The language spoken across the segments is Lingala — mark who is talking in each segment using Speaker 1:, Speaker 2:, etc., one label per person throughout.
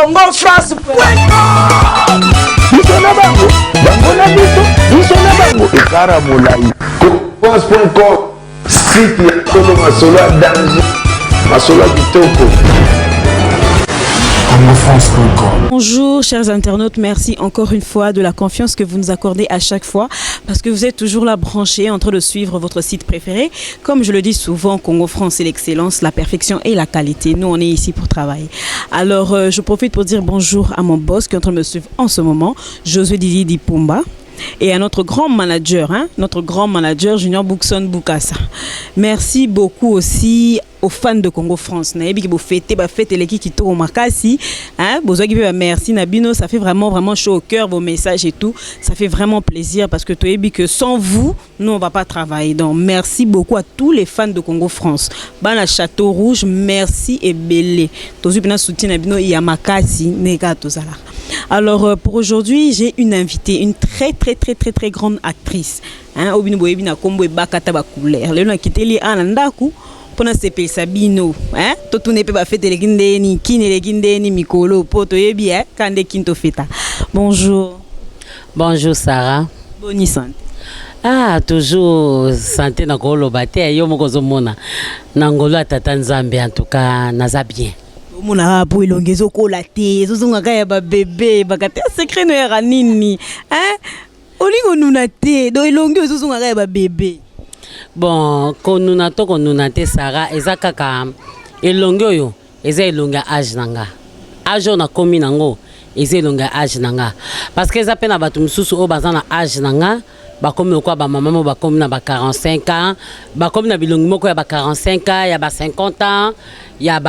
Speaker 1: Congo France.
Speaker 2: Biso na bango, bango na biso, biso na bango, ekara molai. France.com, site ya solo, masolo ya danger, masolo ya kitoko.
Speaker 3: CongoFrance.com. Bonjour chers internautes, merci encore une fois de la confiance que vous nous accordez à chaque fois parce que vous êtes toujours là branchés en train de suivre votre site préféré. Comme je le dis souvent, Congo France, c'est l'excellence, la perfection et la qualité. Nous, on est ici pour travailler. Alors, je profite pour dire bonjour à mon boss qui est en train de me suivre en ce moment, Josué Didi Dipumba, et à notre grand manager, hein, notre grand manager Junior Bookson Bukasa. Merci beaucoup aussi aux fans de Congo France. Nayebi ki bo fêter ba fête eleki kitoko makasi, hein, bozwaki pe ba merci na bino, ça fait vraiment vraiment chaud au cœur, vos messages et tout, ça fait vraiment plaisir parce que toyebi que sans vous, nous, on va pas travailler. Donc merci beaucoup à tous les fans de Congo France. Bana Château Rouge, merci ebele. Tozwi pena soutien na bino ya makasi neka tozala. Alors pour aujourd'hui, j'ai une invitée, une très très très très très grande actrice. Hein, obino boyebi na kombo Ebakata ba couleur. Lelo nakiteli ana ndaku mpona sepelisa bino, hein? Totuna mpe bafete eleki ndeni, kini eleki ndeni mikolo, mpo toyebi, hein? Ka nde kini tofeta. Bonjour.
Speaker 4: Bonjour Sarah.
Speaker 3: Boni santé?
Speaker 4: Ah, toujours santé na koloba te, yo moko ozomona na ngolo ya tata Nzambe, en tout cas naza bien.
Speaker 3: Omonaka po elongi ezokola te, ezozongaka ya babebe baka te. Secret no yaka nini, hein? Olingi onuna te, donc elongi ezozongaka ya babebe.
Speaker 4: Bon, konuna to konuna te, Sara, eza kaka elongi oyo eza elongi ya age na nga. Age oyo nakomi nango eza elongi ya age na nga, parce que eza mpe na bato mosusu oyo baza na age na nga, bakomi lokola bamama mo bakomi na ba 45 ans, bakomi na bilongi moko ya ba 45 ans, ya ba 50 ans, ya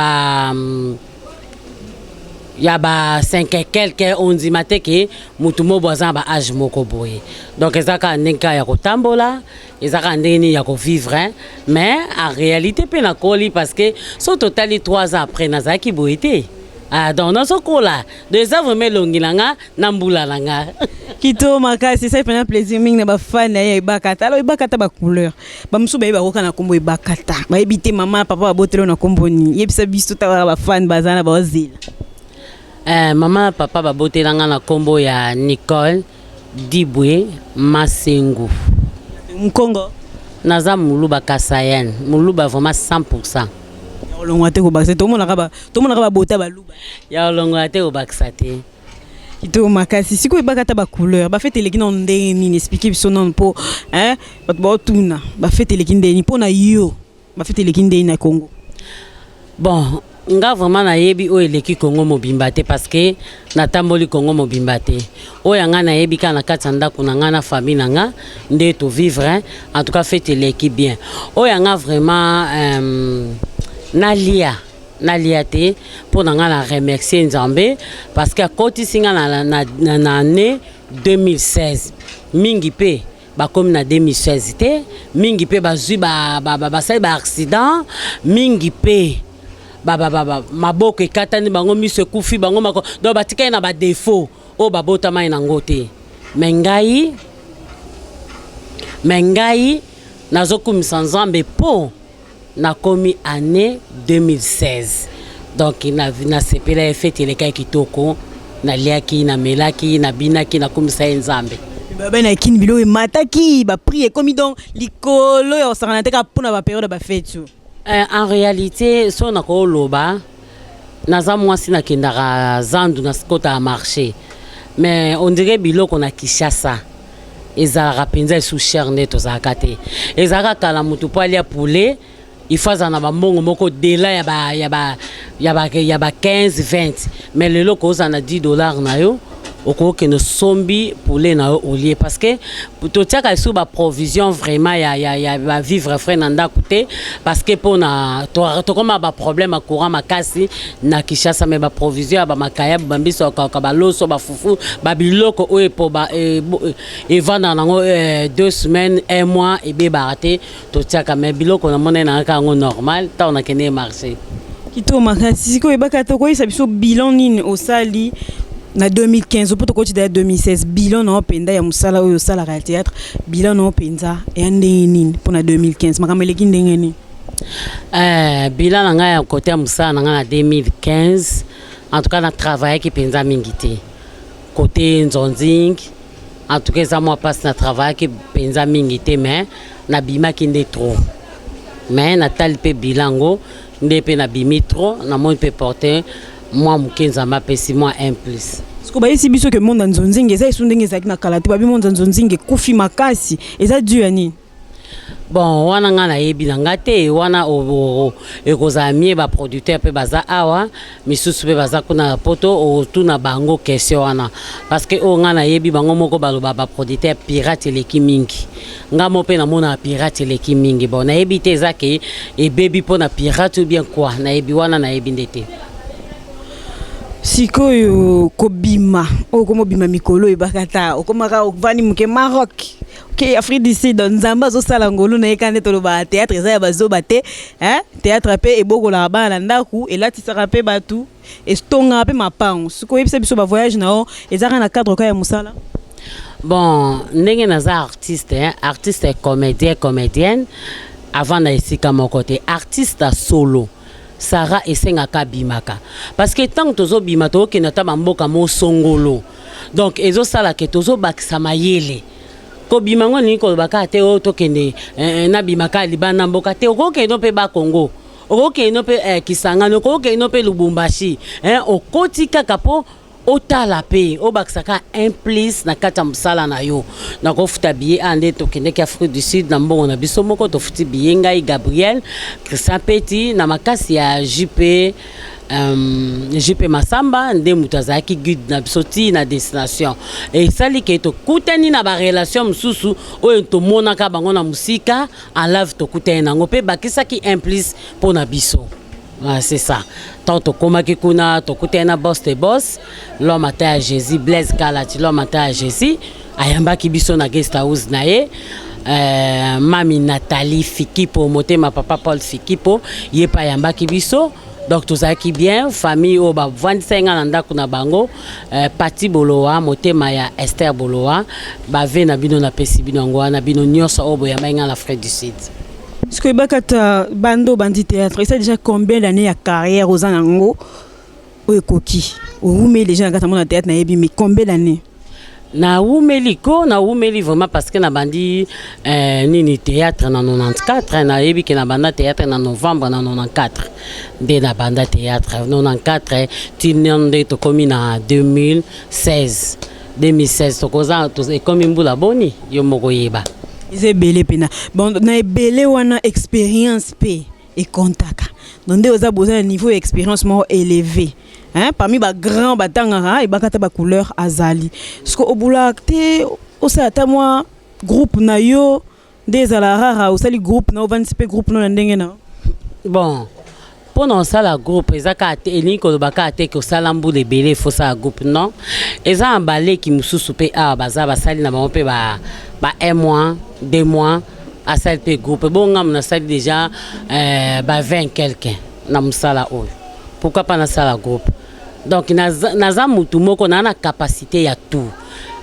Speaker 4: ba 5 et quelque. Ondima te ke motu moko aza na ba age moko boye. Donc eza kaka ndenge kaka ya kotambola, eza kaka ndenge nini ya kovivre, mais en réalité mpe nakoli, parce que so totali 3 ans après nazalaki boye te. Ah, donc nazokola, donc eza vraiment elongi na nga na mbula na nga.
Speaker 3: Kitoko makasi, esali mpena plaisir mingi na bafani na ye Ebakata. Alors Ebakata bacouleur, bamosusu bayebi bakoka na nkombo Ebakata, bayebi te mama papa baboteli na nkombo nini. Yebisa biso, taka bafani baza na baozela.
Speaker 4: Mama papa babotelanga na nkombo ya Nicole Dibwe Masengu.
Speaker 3: Nkongo?
Speaker 4: Naza Moluba kasayen, Moluba vraiment 100.
Speaker 3: Ya kolongwa te, kobakisa te. Tomonaka babota Baluba.
Speaker 4: Ya kolongwa te, kobakisa te.
Speaker 3: Kitoko makasi. Sikoyo Ebakata bacouleur, bafete eleki nano ndenge nini? Explique biso nano mpo bato baotuna bafete eleki ndenge nini. Mpo na yo, bafete eleki ndenge na Congo?
Speaker 4: Bon, nga vraiment nayebi oyo eleki Congo mobimba te, parce que natamboli Congo mobimba te. Oyo ya nga nayebi kaka na kati ya ndako na nga na famille na nga nde tovivre. En tout cas fête eleki bien. Oyo ya nga vraiment, nalia nalia te mpo na nga na remercier Nzambe parce que akotisi nga na année 2016. Mingi mpe bakomi na 2016 te, mingi mpe bazwi basali baaccident, mingi mpe maboko ekatani bango, miso ekufi bango mako, donc batikali na badéfaut oyo babotamai nango te. Mais ngai nazokumisa Nzambe mpo nakomi année 2016. Donc nasepela ye, fête elekaki kitoko, naliaki, namelaki, nabinaki, nakumisa ye Nzambe.
Speaker 3: Babe na kini biloko emataki, baprix ekomi donc likolo ya kosangana te kaka mpona bapériode ya bafete.
Speaker 4: En réalité, so nakoloba, naza mwasi, nakendaka zandu, nakota ya marché, mais on dirait biloko na Kinshasa ezalaka mpenza esu cher nde tozalaka te. Ezalaka kala, motu mpo alia poulet, il faut azala na bambongo moko dela ya ba 15 20, mais lelo kozala na 10 $ na yo, okokende osombi poulet na yo olie, parce que totiaka lisusu baprovision vraiment ya bavivre frais na ndako te, parce que mpona tokóma baproblème ya courant makasi na Kinshasa. Mais baprovision ya bamakayabu, bambiso ya kaka, baloso, bafufu, babiloko oyo epo evandaka nango 2 semaines, un mois, ebebaka te, totiaka. Mais biloko namoni nangaka yango normal ntango nakende marché.
Speaker 3: Kitoko makasi. Sikoyo oyebaka te, okoyebisa biso bilan nini osali na 2015 mpo tokoti daya 2016? Bilan na yo mpenza ya mosala oyo osalaka ya théâtre, bilan na yo mpenza eya ndenge nini mpona 2015? Makambo eleki ndenge nini?
Speaker 4: Bilan na ngai ya kote ya mosala na ngai na 2015. En tout cas na travaillaki mpenza mingi te côté nzonzing. En tout cas eza mwa mpasi, na travaillaki mpenza mingi te, mais nabimaki nde trop. Mais natali mpe bilango nde mpe nabimi trop, namoni mpe porte mwa moke, Nzambe apesi mwa 1 plus.
Speaker 3: Siko bayesi biso ke monde ya nzonzinga eza esu ndenge ezalaki na kala te. Babi monde ya nzonzinga ekufi makasi, eza dû ya nini?
Speaker 4: Bon, wana ngai nayebi na nga te. Wana ekozala mie baproducteur mpe baza awa, misusu mpe baza kuna na Poto, otuna bango question wana, parce que oyo ngai nayebi, bango moko baloba baproducteur, pirate eleki mingi. Nga mo mpe namonaka pirate eleki mingi. Bon, nayebi te eza ke ebebi mpo na pirate ou bien quoi. Nayebi wana, nayebi nde te.
Speaker 3: Sikoyo kobima oyo okoma obima mikolo, oyebaka ta okomaka ovandi moke Maroc, ke Afrique du Sud, Nzambe azosala ngolu na ye kaka nde tolobaka théâtre eza ya bazoba te, hein? Théâtre mpe ebokolaka bana na ndako, elatisaka mpe bato, etongaka mpe mapango. Sikoyo oyebisa biso, bavoyage na yo ezaka na cadre ka ya mosala?
Speaker 4: Bon, ndenge naza artiste, hein? Artiste comédien, comédienne avant na esika moko te. Artiste solo Sara esengaka abimaka, parce que ntango tozobima, tokokende ata bamboka mosongolo, donc ezosala ke tozobakisa mayele. Kobima ngo elingi koloba kaka te oyo tokende nabima kaka libanda mboka te. Okokende mpe Bakongo, okokende mpe Kisangani, okokende mpe Lubumbashi, okoti kaka mpo otala mpe obakisa kaka un plus na kati ya mosala na yo. Nakofuta billet a nde tokendeki Afrique du Sud na mbongo na biso moko. Tofuti billet, ngai, Gabriel, Christian Peti, na makasi ya JP, JP Masamba nde moto azalaki guide na biso ti na destination. Esali ke tokutani na barelation mosusu oyo tomonaka bango na mosika en live, tokutani nango mpe bakisaki un plus mpo na biso. Ah, c'est ça. Tant tokomaki kuna, tokutani na boss te boss, l'homme ata ya Jésus, Blaise Kalati, l'homme ata ya Jésus, ayambaki biso na guest house na ye. Mami Nathalie Fikipo, motema papa Paul Fikipo, ye mpe ayambaki biso. Donc tozalaki bien, famille oyo bavandisaki nga na ndako na bango, Pati Bolowa, motema ya Esther Bolowa. Bave na bino, napesi bino yango wana, bino nyonso oyo boyambaki nga na Afrique du Sud.
Speaker 3: Sikoyo Ebakata, bando obandi théâtre eza déjà combien d'année ya carrière oza nango oyo ekoki owumeli déjà na kati ya mona théâtre? Nayebi, mais combien d'année?
Speaker 4: Nawumeli ko, nawumeli vraiment, parce que nabandi nini, théâtre na 94. Nayebi ke nabanda théâtre na novembre na 94. Nde nabanda théâtre 94 ti nde tokomi na 2016. 2016 tokoza, ekomi mbula boni? Yo moko yeba.
Speaker 3: Eza ebele mpena. Bon, na ebele wana, expérience mpe ekontaka. Donc nde oza, boza na niveau ya expérience moko élevé, hein? Parmi bagrand batangaka ebaka ata bacouleur azali. Siko obulaka te osala ata mwa groupe na yo nde ezala rara, osali groupe na, ovandisi mpe groupe no na ndenge na?
Speaker 4: Bon, mpo na osala groupe eza kaka te, elingi koloba kaka te ke osala mbula ebele efo osala groupe. Non, eza na baleki mosusu mpe awa baza, basali na bango mpe ba un mois, 2 mois, asali mpe groupe. Bongamu nasali déjà ba 20 quelque na mosala oyo, pourquoi pas nasala groupe? Donc naza mutu moko naa na capacité ya tout,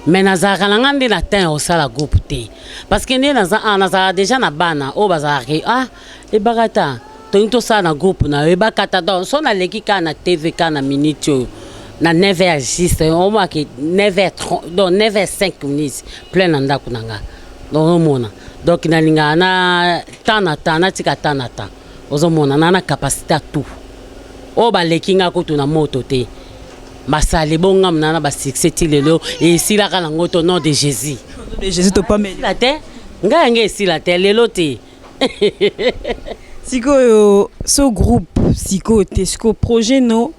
Speaker 4: mais nazalaka na nga nde na temps ya kosala groupe te, parce que nde naza ah, nazalaka déjà na bana oyo bazalaka ah, ebaka ta tolingi tosala na groupe na yo Ebakata. Donc so naleki kaka na TV kaka na minute oyo na 9 heures juste, omaki 9 heures, donc 9 heures 5 minutes plein na ndako na nga. Donc ozomona, donc nalingaka na temps na temps, natika temps na temps. Ozomona na capacité ya tout oyo baleki nga kutu na moto te, basali bongamu na basuccès ti lelo esilaka nango to nom de Jésus.
Speaker 3: De Jésus topameli.
Speaker 4: Esila te, ngai yange esila te lelo te.
Speaker 3: Sikoyo so groupe sikoyo te, sikoyo projet no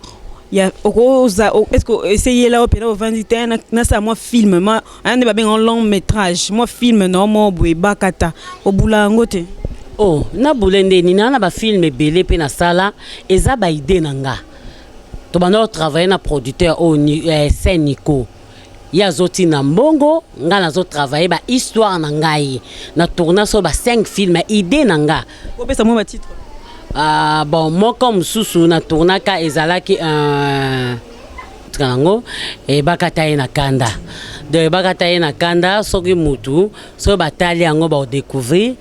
Speaker 3: ya okoza, est ce que eseyela o mpena ovandi te nasala mwa film ma aya nde babenga long métrage, mwa film na mwa boye Ebakata, obula yango te?
Speaker 4: Oh, nabule ndeni naa na bafilm ebele mpe nasala, eza baidée na nga. Tobanda kotravaille na producteur oyo Saint Nico, ye azotina mbongo, nga nazotravaille bahistoire na ngai. Na tourna so ba 5 film, idée na nga.
Speaker 3: Opesa mwa batitre.
Speaker 4: Bon, moko mosusu na tournaka ezalaki tika yango Ebakata ye na kanda. Donc Ebakata ye na kanda, soki mutu soki batali yango bakodécouvrir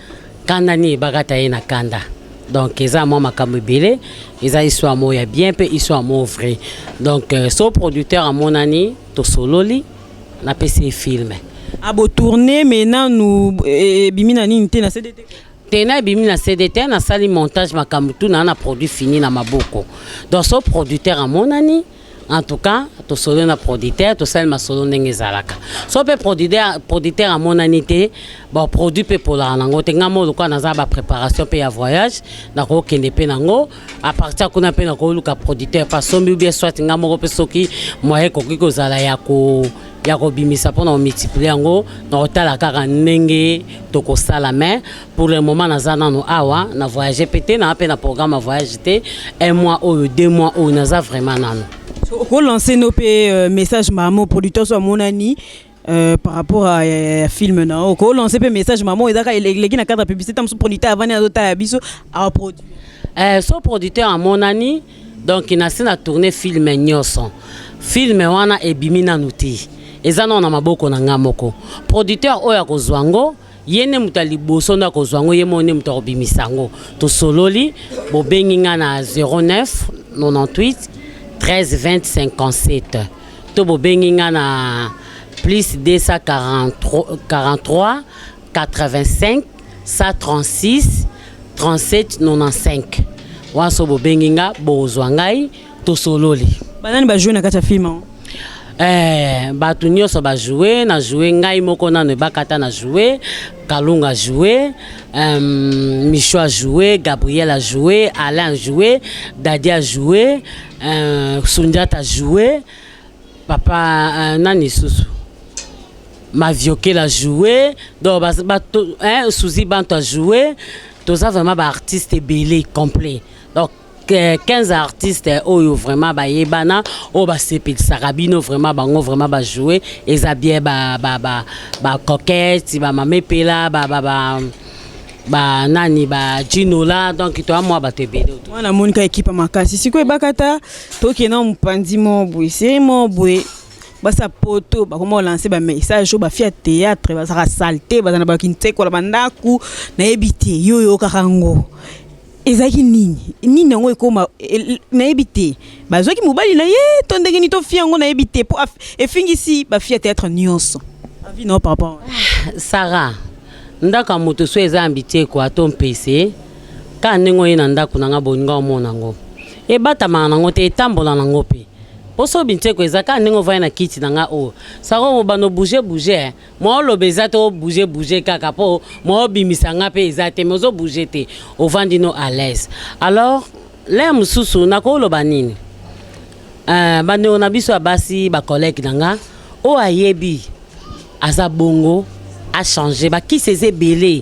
Speaker 4: kanda nini Ebakata ye na kanda. Donc eza mwa makambo ebele, eza histoire moko ya bien mpe histoire moko vrai. Donc so producteur amonani, tosololi, napesi ye film.
Speaker 3: Abotourne, mais nanu ebimi na nini te, na CD te?
Speaker 4: Te, na ebimi na CD te. Nasali montage, makambo tu naa na produit fini na maboko. Donc so producteur amonani, en tout cas tosolo na producteur, tosali masolo ndenge ezalaka. So mpe producteur amonani te, bon, produit mpe epolaka nango te. Ngai mo lokola naza bapréparation mpe ya voyage, nakokende mpe nango. À partir kuna mpe nakoluka producteur pasombi, ou bien soit ngai moko mpe, soki moyen ekoki kozala ya kobimisa mpona komultiplie yango, na kotala kaka ndenge tokosala. Mais pour le moment naza nano awa, na voyage mpe te, naa mpe na programme ya voyage te. Un mois oyo, 2 mois oyo, naza vraiment nano.
Speaker 3: Okolancer no mpe message mamo producteur so amonani par rapport à film na, okolancer mpe message mamo ezaka eleki na cadre ya publicité mosusu, producteur avandi azotala biso, aproduire.
Speaker 4: So producteur amonani, donc nasi na tourne film nyonso. Film wana ebimi nanu te, eza nano na maboko na nga moko. Producteur oyo akozwa yango, ye nde moto ya liboso nde akozwa yango, ye moko nde moto akobimisa yango. Tosololi, bobengi nga na 09 98 13 20 57, to bobengi nga na plus 243 43 85 136 37 95. Wana so bobengi nga, bozwa ngai, tosololi.
Speaker 3: Banani bajoue na kati ya film yango?
Speaker 4: Bato nyonso bajoue. Na joue ngai moko nano, Ebakata na joue, Kalunga joue, Micho a joué, Gabriel a joué, Alain a joué, Dadi a joué, Sundiata a joué, papa nani susu, Maviokel a joué, donc bato, hein, Suzy Banto a joué. Toza vraiment baartiste ebele, complet. Donc 15 artistes oyo vraiment bayebana, oyo basepelisaka bino vraiment, bango vraiment bajoue. Eza bien, bacoquette, bamama epela, ba nani, ba Jinola. Donc toya mwa bato ebele.
Speaker 3: Wana monika équipe ya makasi. Sikoyo Ebakata, tokende mopanzi mo boye, série mo boye, basa poto bakoma kolancer bamessage oyo bafille ya théâtre bazalaka saleté, baza na bakintekola bandako. Nayebi te, yo oyokaka yango, ezalaki nini nini yango ekoma nayebi te, bazwaki mobali na ye to ndenge nini, tofie yango nayebi te, mpo efingisi bafille ya théâtre nyonso. Avis na yo par rapport?
Speaker 4: Sara, ndako ya moto so eza ambitieko to mpese kaka ndenge oye na ndako na nga, bolinga omona yango ebatamaka nango te, etambola nango mpe. Mpo so bintieko eza kaka ndenge ovandi na kiti na nga oyo, Sara, obanda obouge bouge, mwa oloba eza te, obouge bouge kaka mpo mwa obimisa nga mpe eza te, mais ozobouge te, ovandi no à l'aise. Alors l'heure mosusu nakoloba nini? Bandeko na biso ya basi, bacollègue na nga oyo ayebi aza bongo, achange. Bakisi eza ebele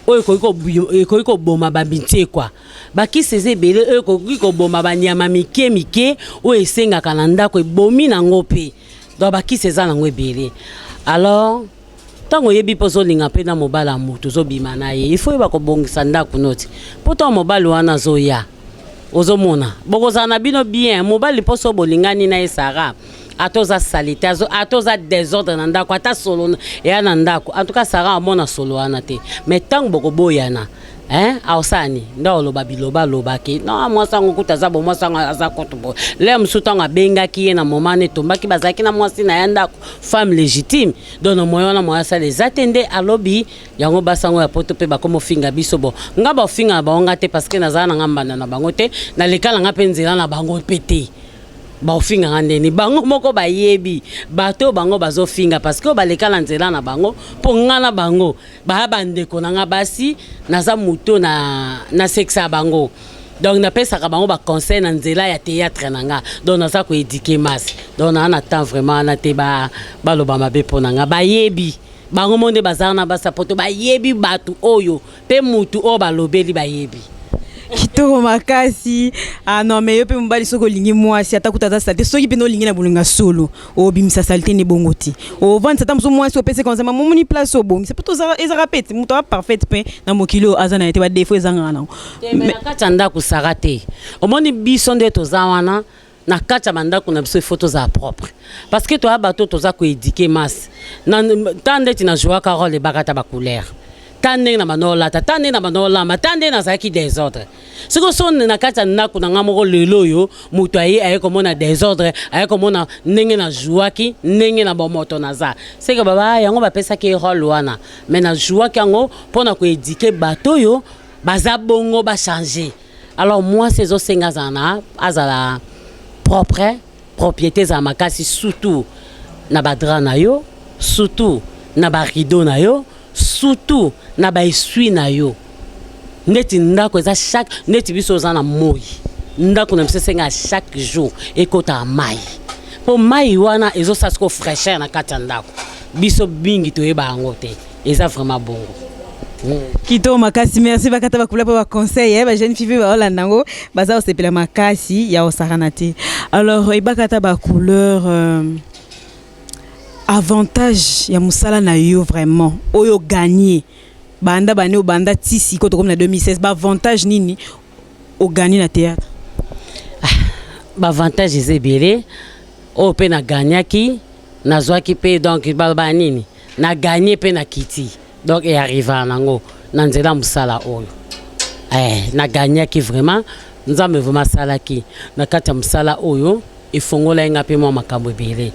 Speaker 4: oyo ekoki koboma babintiekwa. Bakisi eza ebele oyo ekoki koboma banyama mike mike oyo esengaka na ndako, ebomi nango mpe. Donc bakisi eza nango ebele. Alors ntango oyebi mpo ozolinga mpe na mobali ya moto, ozobima na ye, il faut oyeba kobongisa ndako noti, mpo ntango mobali wana azoya, ozomona bokozala na bino bien. Mobali mpo so bolingani na ye, Sara, ata oza saleté, ata oza désordre na ndako, ata solo eya na ndako, en tout cas Sara amona solo wana te. Mais ntango bokoboyana, hein, aosala nini? Nde oloba biloba, alobaki non, mwasi yango kuta aza bo, mwasi yango aza kutu bo. L'heure mosusu ntango abengaki ye na moma wana, etombaki, bazalaki na mwasi na ye ndako, femme légitime. Donc na moyen wana, moyen asala eza te. Nde alobi yango. Basi yango ya poto mpe bakoma ofinga biso. Bo nga baofinga na bango nga te, parce que nazala na nga mbanda na bango te, naleka na nga mpe nzela na bango mpe te. Baofinganga ndeni? Bango moko bayebi bato oyo bango bazofinga, parce que oyo baleka na nzela na bango. Mpo nga na bango baya bandeko na nga basi, naza moto na nasekisa bango, donc napesaka bango baconseil na nzela ya théâtre na nga. Donc naza koéduquer masse. Donc naa na temps vraiment wana te baloba mabe mpo na nga. Bayebi bango mo nde bazala na basa poto, bayebi bato oyo mpe mutu oyo balobeli, bayebi.
Speaker 3: Kitoko makasi. Ah non, mais yo mpe mobali, soki olingi mwasi, ata kuta aza saleté, soki mpena olingi na bolinga solo, obimisa saleté nde bongo ti ovandisa. Ata mosu mwasi opesi conseil, momoni place obongisa, mpo ezaka pe ti moto aza parfaite mpe na mokili oyo aza na ye te, badéfaut ezangaka nango.
Speaker 4: Mais na kati ya ndako, Sara, te, omoni biso nde toza wana na kati ya bandako na biso, il faut tozala propre, parce que toya bato toza koéduquer masse. Ta ndeti na jouaka rôle Ebakata, bacouleur. Ta ndenge na banda olata, ta ndenge na banda olamba, ta ndenge nazalaki désordre. Sikoyo so na kati ya ndako na nga moko lelo oyo, moto aye, aye komona désordre, aye komona ndenge nazwaki, ndenge na bomoto naza seke baba yango bapesaki rôle wana. Mais nazwaki yango mpona koéduquer bato oyo baza bongo, bachange. Alors mwasi ezosenga azala na azala propre, propriété ezala makasi, surtout na badraps na yo, surtout na barideau na yo, surtout na baessuie na yo. Ndeti ndako eza chaque, ndeti biso oza na moi, ndako na biso esenga chaque jour ekotaka mai, mpo mai wana ezosala sikoyo fraîcheur na kati ya ndako. Biso mingi toyeba yango te, eza vraiment bongo.
Speaker 3: Kitoko makasi, merci Bakata Bakula mpo baconseil. Bajeune fille mpe baolanda yango, baza kosepela makasi ya kosakana te. Alors Ebakata Bacouleur, avantage ya mosala na yo vraiment oyo gagné banda bane obanda ti sikoyo tokomi na 2016, baavantage nini ogagné na théâtre?
Speaker 4: Baavantage eza ebele oyo mpe nagagnaki, nazwaki mpe. Donc baloba nini, nagagné mpe nakiti, donc earrivaka nango na nzela mosala oyo. Nagagnaki vraiment, Nzambe vraiment asalaki na kati ya mosala oyo, efongolaki nga mpe mwa makambo ebele.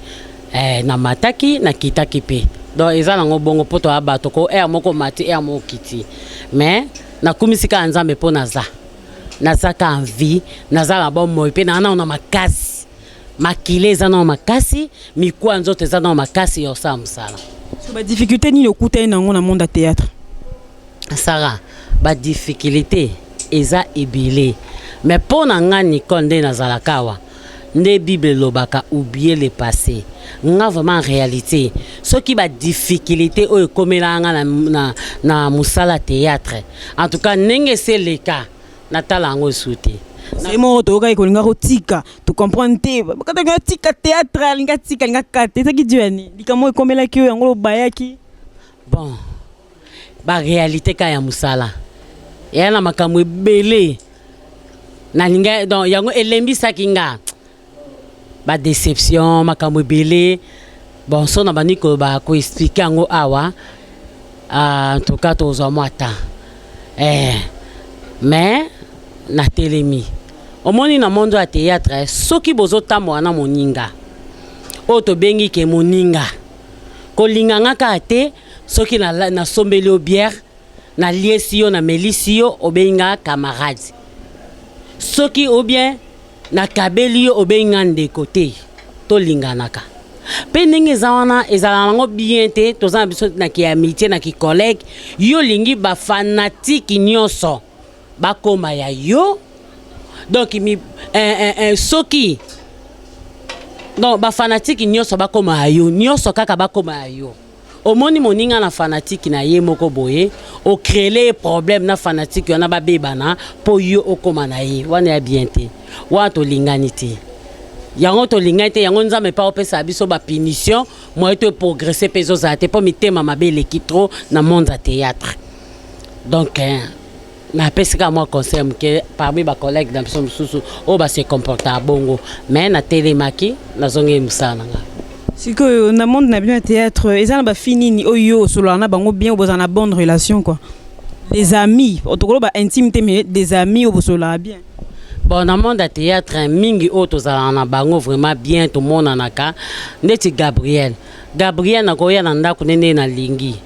Speaker 4: Namataki, nakitaki mpe, donc eza nango bongo mpo toya bato ko ere moko mati, ere moko kiti. Mais nakumisi kaka Nzambe mpo naza ka en vie, naza na bomoi mpe naa nano na makasi, makila eza nano makasi, mikuwa nzoto eza nano makasi ya kosala mosala.
Speaker 3: So badifficulté nini okutani nango na monde ya théâtre?
Speaker 4: Sara, badifficulté eza ebele, mais mpo na nga Nicole, nde nazalaka awa, nde Bible elobaka "oublier le passé". Nga vraiment, en réalité, soki badifficulté oyo ekomelaka nga na mosala théâtre, en tout cas ndenge eseleka, natala yango esu te.
Speaker 3: Se moko toyokaki kolinga kotika, tocomprendre te. Bakataki tika théâtre, alinga tika, alinga kata, ezaki dio ya nini? Likambo ekomelaki oyo yango obayaki?
Speaker 4: Bon, baréalité kaka ya mosala eya na makambo ebele nalinga, donc yango elembisaki nga, badéception, makambo ebele. Bon, so na bandi koloba, koexpliquer yango awa, en tout cas tozwa mwa temps. Mais natelemi, omoni, na monde ya théâtre, soki bozotambola na moninga oyo tobengi ke moninga, kolinga nga kaka te. Soki nasombeli yo bière, naliesi yo, namelisi yo, obengi nga camarade. Soki ou bien nakabeli yo, obengi nga ndeko te. Tolinganaka mpe ndenge eza wana, ezalaka nango bien te. Toza na biso na kiamitié, na kicollègue. Yo olingi bafanatiques nyonso bakóma ya yo. Donc mi, soki donc bafanatiques nyonso bakóma ya yo, nyonso kaka bakóma ya yo, omoni moninga na fanatique na ye moko boye, ocréer ye problème na fanatique wana, babebana mpo yo okóma na ye wana ya bien te. Wana tolingani te, yango tolingani te. Yango Nzambe mpe opesa biso bapunition, moye to progresse mpe ezozala te, mpo mitema mabe eleki trop na monde ya théâtre. Donc napesi kaka mwa conseil moke parmi bacollègue na biso mosusu oyo base comporta bongo. Mais natelemaki, nazongi mosala na nga.
Speaker 3: Sikoyo na monde na bino ya théâtre, eza na bafille nini oyo osololaka na bango bien, oyo bozala na bonne relation quoi, des amis, tokoloba intime te, mais des amis oyo bosololaka bien?
Speaker 4: Bon, na monde ya théâtre, mingi oyo tozalaka na bango vraiment bien, tomonanaka, ndeti Gabriel. Gabriel nakoya na ndako nde nde nalingi.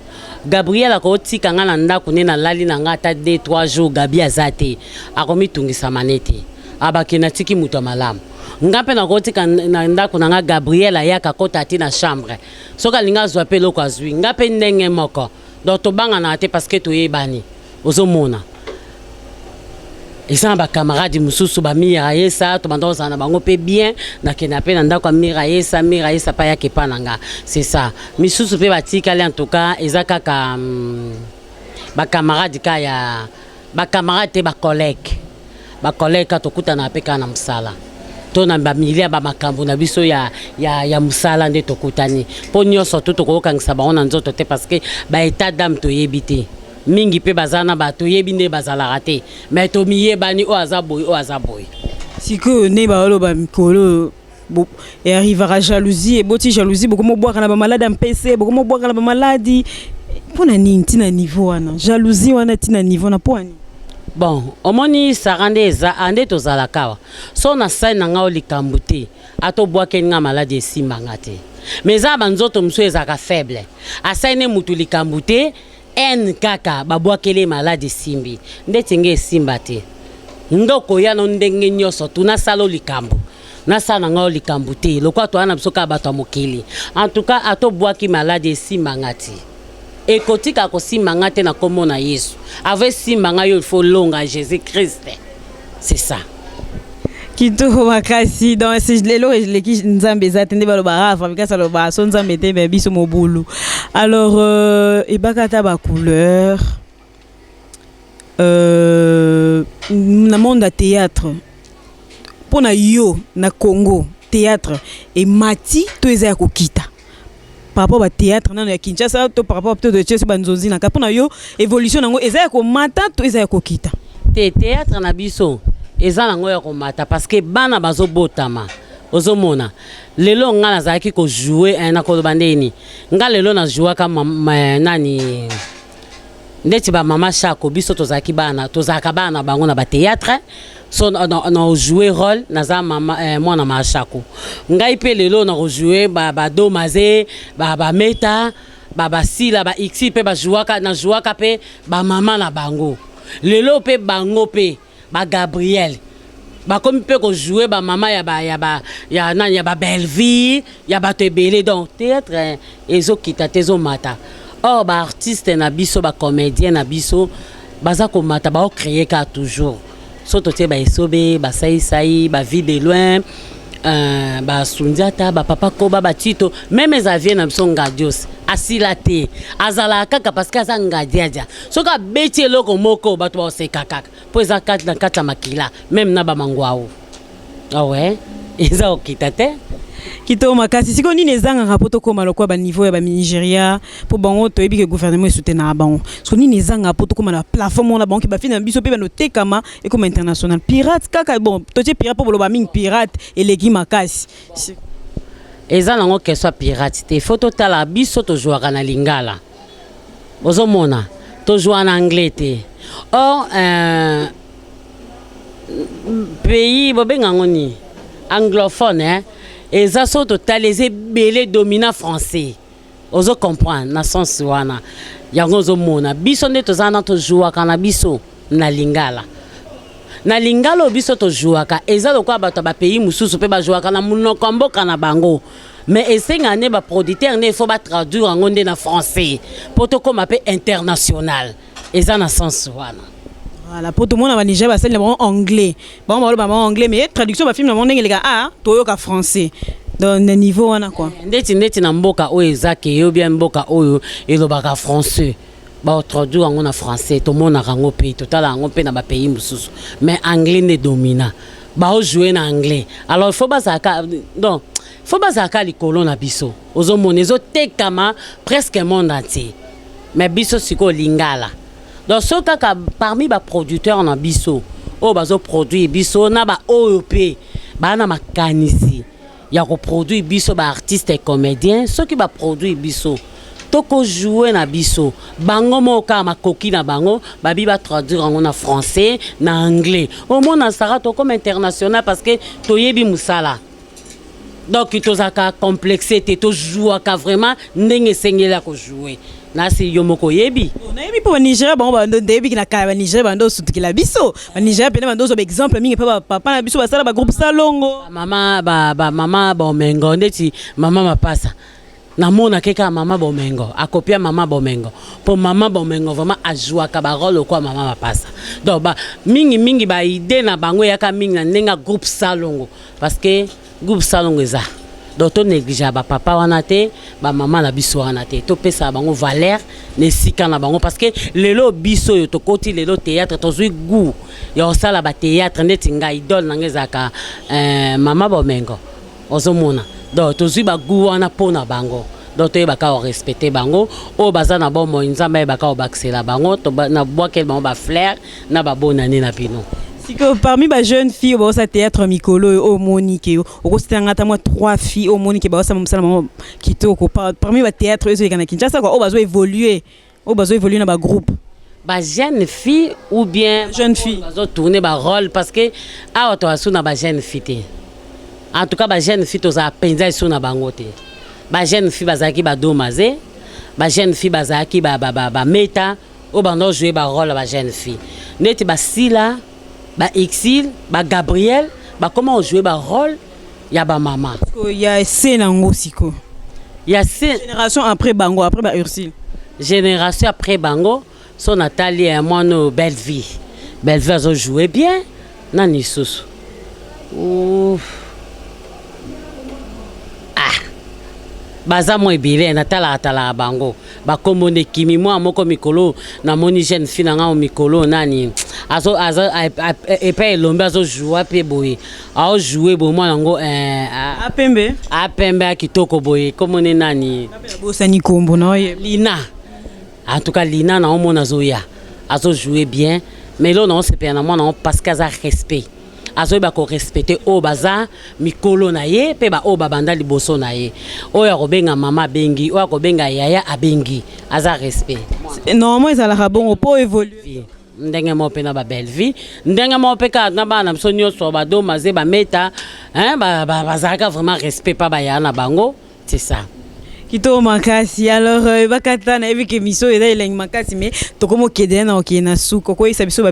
Speaker 4: Gabriel akotika nga na ndako nde nalali na nga ata 2 3 jours, Gabi aza te, akomitungisama ne te, abake natiki moto ya malamu. Nga mpe nakotika na ndako na nga, Gabriel ayaka, akota ti na chambre, soki alingi azwa mpe eloko, azwi. Nga mpe ndenge moko. Donc tobanganaka te parce que toyebani. Ozomona, eza na bacamarade mosusu, bamira yesa, tobanda kozala na bango mpe bien. Nakenda mpe na ndako ya Mira Yesa, Mira Yesa mpe ayaka epa na nga, c'est ça. Misusu mpe batikali, en tout cas eza kaka bacamarade ka ya bacamarade te, bacollègue, bacollègue ka tokutana mpe kaka na mosala to na bamilie ya bamakambo na biso ya mosala nde tokutani, mpo nyonso to tokokangisa bango na nzoto te, parce que baétat d'âme toyebi te. Mingi mpe baza na bato toyebi nde bazalaka te, mais tomiyebani, oyo aza boye, oyo aza boye.
Speaker 3: Sikoyo nde baoloba mikolo earrivaka jalousie, eboti jalousie, bokomobwaka na bamaladi ya mpese, bokomobwaka na bamaladi. Mpo na nini ntina niveau wana, jalousie wana ntina niveau na mpo na nini?
Speaker 4: Bon, omoni Sara, nde eza a nde tozalaka awa. So nasali na ngai o likambo te, ata obwakeli nga maladi, esimbanga te. Mais eza na banzoto mosusu ezalaka faible, asali ne mutu likambo te, ene kaka babwakeli ye maladi, esimbi. Ndeti nge esimba te. Nga okoya no ndenge nyonso tu, nasala o likambo, nasala na ngai o likambo te, lokola toya na biso kaka bato ya mokili. En tout cas, ata obwaki maladi, esimbanga te, ekotika kosimba nga te na nkombo na Yesu. Ava esimba nga, yo il faut longa Jésus Christ, c'est ça.
Speaker 3: Kitoko makasi. Donc lelo eleki Nzambe eza te, nde balobaka Fabrikas alobaka so Nzambe te, me biso mobulu. Alors ebaka ata bacouleur na monde ya théâtre, mpo na yo, na Congo théâtre emati to eza ya kokita par rapport bathéâtre nano ya Kinshasa, to par rapport to totie so banzonzi na ka? Mpo na yo, évolution nango eza ya komata to eza ya kokita?
Speaker 4: Te, théâtre na biso eza nango ya komata, parce que bana bazobotama. Ozomona lelo nga nazalaki kojouer, nakoloba ndeni, nga lelo najouaka nani, ndeti bamama Chako. Biso tozalaki bana, tozalaka bana na bango na bathéâtre. So na ojouer rôle, naza mama, mwana ma Chako. Ngai mpe lelo nakojouer badomaze, bameta, basila ba x mpe bajouaka, najouaka mpe bamama na bango. Lelo mpe bango mpe bagabriel bakomi mpe kojouer bamama ya ba, ya ba, ya nani, ya babelleville, ya bato ebele. Donc théâtre ezokita te, ezomata. Or baartiste na biso, bacomédien na biso baza komata, baocréer kaka toujours. So totie baesobe, basaisai, bavie de loin, basundiata, bapapa koba, batito, même eza vie na biso Ngadios asila te, azalaka kaka parce que aza ngadiadia. Soki abeti eloko moko, bato baoseka kaka, mpo eza kati na kati ya makila, même na bamangwau awe, eza kokita te.
Speaker 3: Kitoko makasi. Sikoyo nini ezangaka mpo tokóma lokola baniveau ya banigeria? Mpo bango toyebi ke gouvernement esoutenaka bango. Siko nini ezangaka mpo tokóma na plafond moko na bango, ke bafilms na biso mpe banotekama, ekóma international? Pirate kaka, bon, totie pirate mpo boloba mingi, pirate eleki makasi.
Speaker 4: Eza nango question ya pirate te. Faut totala, biso tozwaka na lingala, ozomona tozwa na anglais te. Or pays bobenga yango nini, anglophone, hein? Eza so totali, eza ebele dominant français, ozo comprendre na sens wana. Yango ozomona biso nde toza na, tozwaka na biso na lingala. Na lingala oyo biso tozwaka, eza lokola bato ya bapays mosusu mpe bazwaka na monoko ya mboka na bango, mais esengaka nde baproducteur nde ifo batraduire yango nde na français mpo tokóma mpe international. Eza na sens wana.
Speaker 3: Voilà, po tomona banigeria basali na bango anglais, bango baloba bango anglais, mais traduction bafilms na bango ndenge eleka a toyoka français. Donc na niveau wana quoi.
Speaker 4: Ndeti na mboka oyo eza ke yo bien, mboka oyo elobaka français, baotraduire yango na français, tomonaka yango mpe totala yango mpe na bapays mosusu. Mais anglais nde domina, baojouer na anglais. Alors il faut bazalaka, donc faut bazalaka likolo na biso. Ozomona ezotekama presque monde entier, mais biso sikoyo lingala. Donc so kaka parmi baproducteur na biso oyo bazoproduire biso, na baoyo mpe baa na makanisi ya koproduire biso baartiste et comédien, soki baproduire biso, tokojoue na biso. Bango moko kaka makoki na bango babi batraduire yango na français, na anglais, omona sara tokoma international, parce que toyebi mosala. Donc tozalaka complexe te, tozwaka vraiment ndenge esengeli ya kojouer. Nasi yo moko oyebi.
Speaker 3: Nayebi, mpo banigeria bango bando ndeyebiki na kala, banigeria bando osutukela biso, banigeria pene bando ozwa baexemple mingi, mpe bapapa na biso basala bagroupe Salongo.
Speaker 4: Mama, bamama Bomengo, ndeti mama Mapasa, namonaki kaka mama Bomengo akopia mama Bomengo, mpo mama Bomengo vraiment azwaka barole lokola mama Mapasa. Donc ba, mingimingi baidée na bango eyaka mingi na ndenge ya groupe Salongo, parce que groupe Salongo eza. Donc tonéglige bapapa wana te, bamama na biso wana te, topesaka bango valeur na esika na bango, parce que lelo biso oyo tokoti lelo théâtre, tozwi goût ya kosala bathéâtre. Ndeti ngai, idole na ngai ezalaka mama Bomengo, ozomona. Donc tozwi bagoût wana mpo na bango. Donc toyebaka korespecter bango oyo baza na bomoi. Nzambe ayebaka kobakisela bango, nabwakeli bango bafleur na babonane na bino.
Speaker 3: Sikoyo, parmi bajeune fille oyo baosala théâtre mikolo oyo, omoni ke okositanga ata mwa trois filles, omoni ke baosala mosala bango kitoko parmi bathéâtre oyo ezoleka na Kinshasa kua, oyo bazo évolue, oyo bazo évolue na bagroupe?
Speaker 4: Bajeune fille ou bien
Speaker 3: Jeune fille.
Speaker 4: Bazotourne barôle, parce que awa toza na bajeune fille te. En tout cas, bajeune fille tozala mpenza esu na bango te. Bajeune fille bazalaki badomaze, bajeune fille bazalaki bameta oyo bando jouer barôle ya bajeune fille, neti basila, baexil, bagabriel, bakoma kojouer barôle ya bamama.
Speaker 3: Ya se nango sikoyo?
Speaker 4: Ya se.
Speaker 3: Génération après bango, après ba Ursule.
Speaker 4: Génération après bango, so natali ya mwana oyo Belle Vie, Belle Vie azojoue bien. Nani lisusu? Ouf. Ah, baza mwa ebele, natalaka talaka bango, bakombo nde kimi mwa moko. Mikolo namoni jeune fille na ngai mikolo nani azo azo epai elombe, azojoua mpe boye, aojoue boye mwana yango
Speaker 3: Apembe.
Speaker 4: Apembe ya kitoko boye, komoni nani?
Speaker 3: Bosani kombo na oye.
Speaker 4: Lina. En tout cas, Lina na omona azoya, azojoue bien. Mais eloko naosepela na mwana ngo, parce que aza respect, azoyeba korespecte oyo baza mikolo na ye mpe baoyo babanda liboso na ye. Oyo akobenga mama abengi, oyo akobenga yaya abengi, aza respect.
Speaker 3: Normalement ezalaka bongo mpo évolue.
Speaker 4: Ndenge moko mpe na babelle vie, ndenge moko mpe kaka na bana na biso nyonso, badomaze, bameta, bazalaka vraiment respect mpa bayaya na bango, c'est ça.
Speaker 3: Kitoko makasi. Alors bakata, nayebi ke émission eza elengi makasi, mais tokomi okende na okende na suka. Okoyebisa biso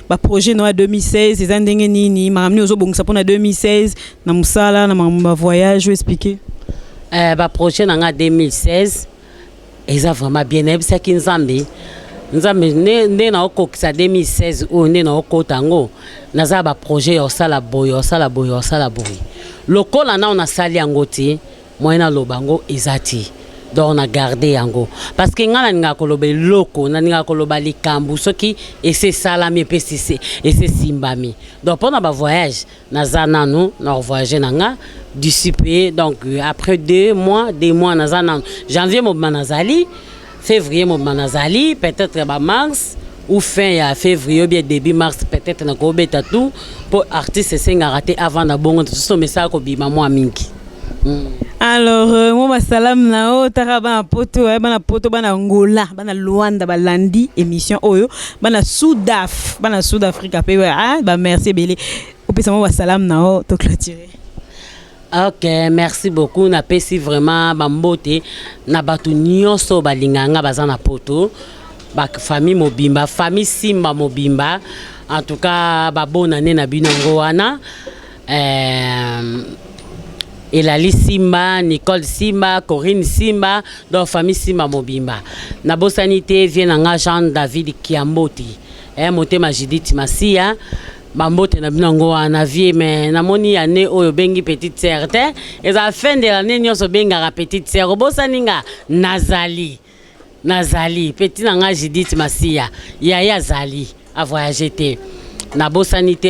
Speaker 3: baprojet no ya 2016 eza ndenge nini? Makambo nini ozobongisa mpona 2016 na mosala, na makambo bavoyage, oexplike?
Speaker 4: Baprojet na nga 2016 eza vraiment bien. Nayebisaki Nzambe, Nzambe, nde naokokisa 2016 oyo, nde naokota yango, naza baprojet ya kosala boye, osala boye, osala boye. Lokola nao nasali yango te, moyen naloba yango eza te. Donc na garde yango, parce que ngai nalingaka koloba eloko, nalingaka koloba likambo soki ese esalami epe ese esimbami. Donc mpona bavoyage, naza nanu na voyage na nga d'ici pe, donc après 2 mois, 2 mois naza nanu, janvier mobima nazali, février mobima nazali, peut-être ba mars ou fin ya février ou bien début mars, peut-être nakobeta tout, mpo artiste esengaka te avant na bongo toso mesala kobima mwa mingi.
Speaker 3: Alors mo basalamu na oyo taka bana Poto, bana Poto, bana Angola, bana Luanda balandi émission oyo, bana Sudaf, bana Sud Afrique mpe, ah, bamerci ebele. Opesa mo basalamu na oyo, toclôturer.
Speaker 4: Ok, merci beaucoup. Napesi vraiment bambote na bato nyonso balingaka nga, baza na Poto, bafamille mobimba, famille Simba mobimba. En tout cas, babonane na bino yango wana. Elali Simba, Nicole Simba, Corinne Simba, donc famille Simba mobimba. Nabosani te vie na nga Jean David Kiamboti, motema Judith Masia, bambote na bino yango wana vie. Mais namoni année oyo obengi petite sœur te, eza fin de l'année nyonso obengaka petite sœur, obosani nga. Nazali, nazali petit na nga Judith Masia, yaya azali avoyage te. Nabosani te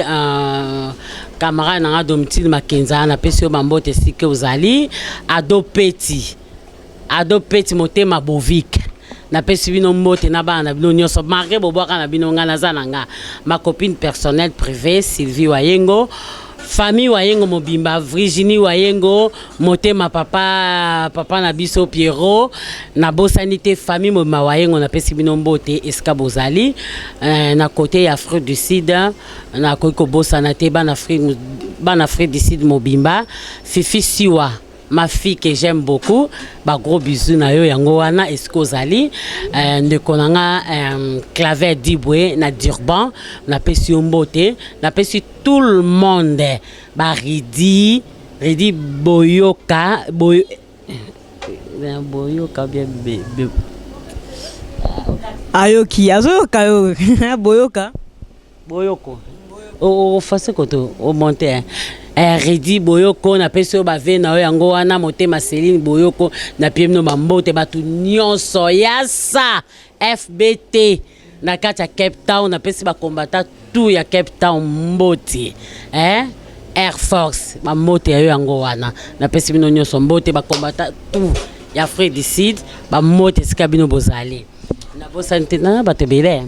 Speaker 4: camarade na nga Domitile Makenza, napesi yo bambote esika ozali. Ado Peti, Ado Peti, motema Bovik, napesi bino mbote na bana na bino nyonso, malgré bobwaka na bino nga, naza na nga. Ma copine personnelle privée Sylvie Wayengo, famille Wayengo mobimba, Virginie Wayengo, motema papa, papa na biso Pierrot, nabosani te famille mobimba Wayengo, napesi bino mbote esika bozali. Na côté ya Afrique du Sud, nakoki kobosana te bana Afrique, bana Afrique du Sud mobimba, Fifi Siwa, ma fille que j'aime beaucoup, ba gros bisous na yo yango wana esika ozali. Ndeko na nga Claver Dibwe na Durban, napesi yo mbote. Napesi tout le monde, baridi Ridi Boyoka, boyo, boyoka bien be, be.
Speaker 3: Ayoki, azoyoka yo, boyoka.
Speaker 4: Boyoko ofase koto omonte, Redi Boyoko, napesi oyo bave na yo yango wana. Motema Celine Boyoko, napie bino bambote, bato nyonso ya sa FBT na kati ya Cape Town. Napesi bakombata tout ya Cape Town mbote, eh? Air Force, bambote ya yo yango wana. Napesi bino nyonso mbote, bakombata tout ya Afrique du Sud, bambote esika bino bozali. Nabosani te na bato ebele.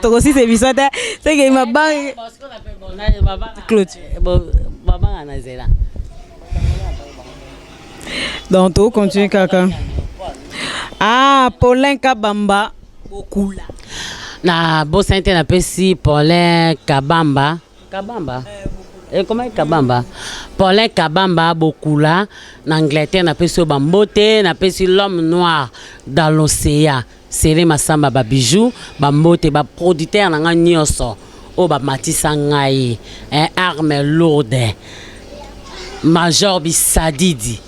Speaker 3: Tokosisa émission te seke mabange clôture.
Speaker 4: Babanga na nzela.
Speaker 3: Donc tokocontinue kaka. Ah, Paulin Kabamba Bokula.
Speaker 4: Na bosani te napesi Paulin Kabamba, Kabamba ekomaki Kabamba, Paulin Kabamba Bokula na Angleterre, napesi oyo bambote. Napesi l'homme noir dans l'océan, Sele Masamba, babijou, bambote, baproducteur na ngai nyonso oyo bamatisa ngai, arme lourde, Major Bisadidi,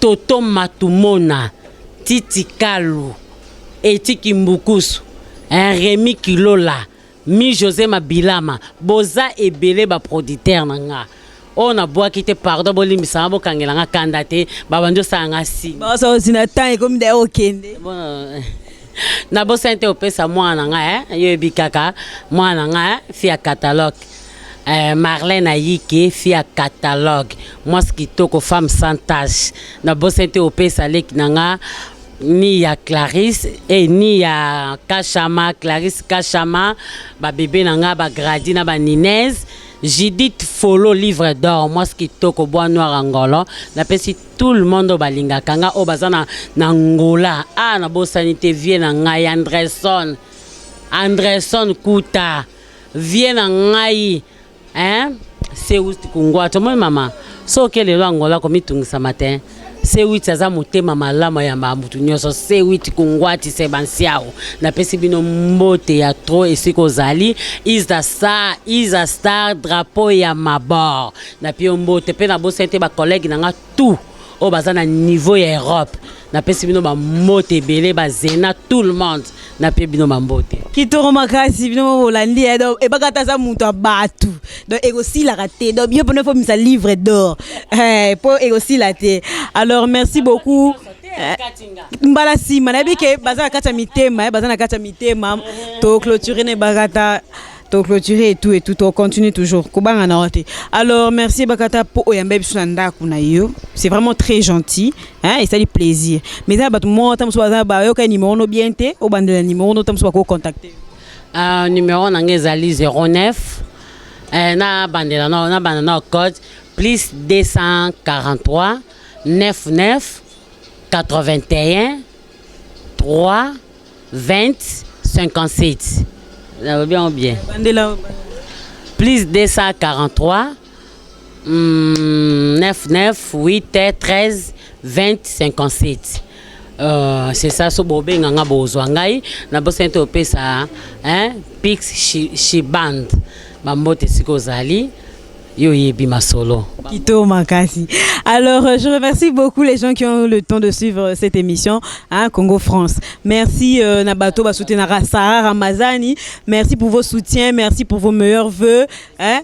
Speaker 4: Toto Matumona, Titi Kalu, Etiki Mbukusu, Remi Kilola, Mi José Mabilama, boza ebele baproducteur na nga oyo nabwaki te. Pardon, bolimbisanga, bokangela nga kanda te, babandi osala nga signe.
Speaker 3: Baosina temps ekomi da okende.
Speaker 4: Nabosani te opesa mwana na ngai, yo yebi kaka mwana na ngai, fille ya catalogue, Marlène Ayike, fille ya catalogue, mwasi kitoko, femme sans tache. Nabosani te opesa leki na nga ni ya Clarisse e ni ya Kashama, Clarisse Kashama, babebe na nga bagradi na baninese, Judith Folo, livre d'or, mwasi kitoko, bois noir, angolo. Napesi tout le monde oyo balingaka nga, oyo baza na Ngola. A nabosani te vie na ngai Andreson, Andreson Kuta, vie na ngai, hein? C8 Kungwati, omoni mama, soki lelo Angola komitungisa matin, C8 aza motema malamu ya mutu nyonso. C8 Kungwati Sebansiao, napesi bino mbote ya trop esika ozali. Isa Star, Isa Star, drapeau ya mabor, napi yo mbote. Mpe nabosani te bacollègue na nga tout oyo baza na niveau ya Europe, napesi bino bambote ebele, bazena, tout le monde, napie bino bambote.
Speaker 3: Kitoko makasi, bino mo bolandi. Donc ebaka ta aza moto ya bato, donc ekosilaka te. Donc yo mpona fomisa livre d'or mpo ekosila te. Alors merci beaucoup. Mbala nsima nayebi ke baza na kati ya mitema, baza na kati ya mitema. Toclôture na Ebakata, toclôturer et tout et tout, tocontinue toujours kobanga na yo te. Alors merci Ebakata mpo oyamba biso na ndako na yo, c'est vraiment très gentil, hein, esali plaisir. Mais eza na bato moko ta mosusu baza bayoka numéro no bien te, obandela numéro no ta mosusu bakocontacte.
Speaker 4: Numéro na ngai ezali 09, na bandela no, na banda na code plus 243 99 81 3 20 57. Nalobi yango bien?
Speaker 3: Bandela.
Speaker 4: Plus 243 9 9 8 13 20 57. C'est ça. So bobenga nga, bozwa ngai. Nabosani te opesa, hein, Pix Shiband bambote esika ozali, yo oyebi masolo.
Speaker 3: Kitoko makasi. Alors, je remercie beaucoup les gens qui ont eu le temps de suivre cette émission, hein, Congo France. Merci na bato ba soutenir Sarah Ramazani. Merci pour vos soutiens, merci pour vos meilleurs vœux. Hein.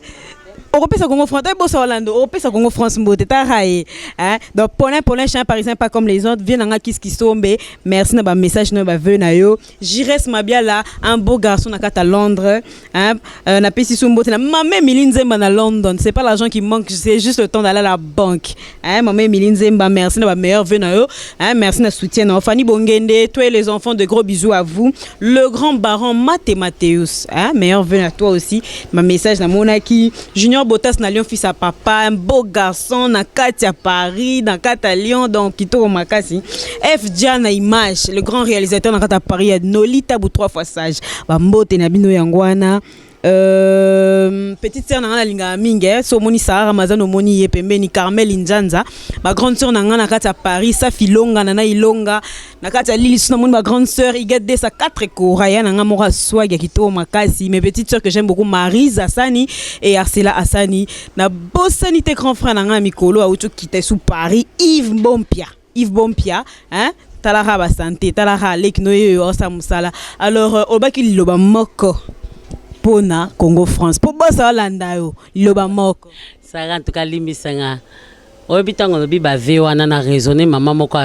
Speaker 3: Okopesa Congo France, bosa Orlando, okopesa Congo France mbote taraye, hein. Donc Paulin, Paulin chien parisien pas comme les autres, viens nanga kiski sombe. Merci na ba message na ba vœux na yo. Jires Mabiala, un beau garçon na kata Londres, hein. Na pesi mbote na Mama Emilie Nzemba na London. C'est pas l'argent qui manque, c'est juste le temps d'aller à la banque. Hein, Mama Emilie Nzemba, merci na ba meilleurs vœux na yo. Hein, merci na soutien na Fanny Bongende, toi et les enfants, de gros bisous à vous. Le grand baron Maté Mathéus, hein, meilleurs vœux à toi aussi. Ma message na monaki Junior Botas na Lyon, fils à papa, un beau garçon na kati à Paris, na kati à Lyon, donc kitoko makasi. F Diana Image, le grand réalisateur na kati à Paris, Nolita bu trois fois sage. Ba mbote na bino yangwana. Petite sœur na nga nalingaka mingi, so omoni Sara Ramazan, omoni ye pembeni Carmel Nzanza, ba grande sœur na nga na kati ya Paris, Safi Longa na Ilonga na kati ya Lili, so namoni ba grande sœur Igat Desa 4 Kora ya na nga moko aswag ya kitoko makasi, mes petites sœurs que j'aime beaucoup, Marise Asani et Arsela Asani. Na bosani te grand frère na nga ya mikolo auti okita esu Paris, Yves Bompia, Yves Bompia, hein, talaka basanté, talaka leki no oyo osala mosala. Alors olobaki liloba moko mpona Congo France mpo bosa olanda yo, liloba moko.
Speaker 4: Sara, en tout cas limbisanga, oyebi ntango olobi bave wana na raisonne, mama moko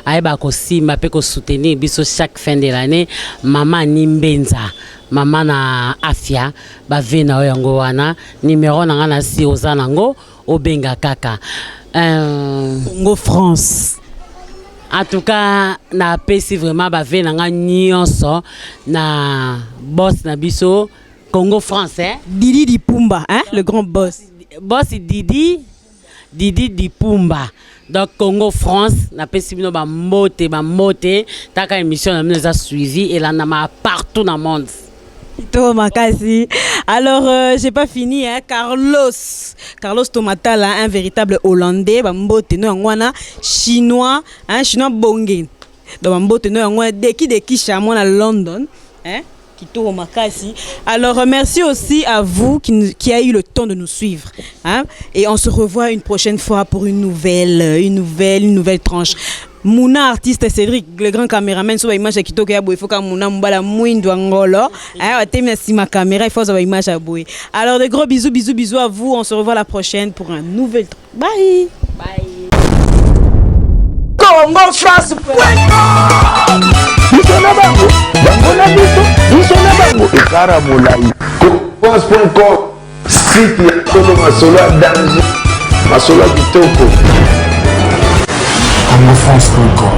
Speaker 4: ayeba kosimba mpe kosoutenir biso chaque fin de l'année, mama Ani Mbenza, mama na Afia, bave na yo yango wana. Numero na nga na si oza nango, obenga kaka.
Speaker 3: Congo France.
Speaker 4: En tout cas, napesi vraiment bavœux na nga nyonso na boss na biso Congo France, hein?
Speaker 3: Didi Dipumba, hein, le grand boss.
Speaker 4: Boss Didi, Didi Dipumba. Donc Congo France, napesi bino bambote, bambote. Taka émission na bino eza suivi, elandama partout na monde.
Speaker 3: Kitoko makasi. Alors, j'ai pas fini, hein. Carlos. Carlos Tomatala, un véritable Hollandais. Bambote, no yango, chinois, hein, chinois bonge. Donc, bambote, no yango, deki deki chamon à London, hein. Kitoko makasi. Alors, merci aussi à vous qui a eu le temps de nous suivre. Hein? Et on se revoit une prochaine fois pour une nouvelle tranche. Mouna artiste Cédric, le grand caméraman, sur image ya kitoko ya boye, il faut que Mouna mbala mwindu ngolo. Hein, atemi sima caméra, il faut avoir image ya boye. Alors, de gros bisous, bisous, bisous à vous. On se revoit la prochaine pour un nouvel. Bye.
Speaker 4: Bye.
Speaker 1: Congo France.
Speaker 2: Biso na bango, bango na biso, biso na bango ekara molai. France.com, site ya solo, masolo ya danger, masolo ya kitoko.
Speaker 5: congofrance.com.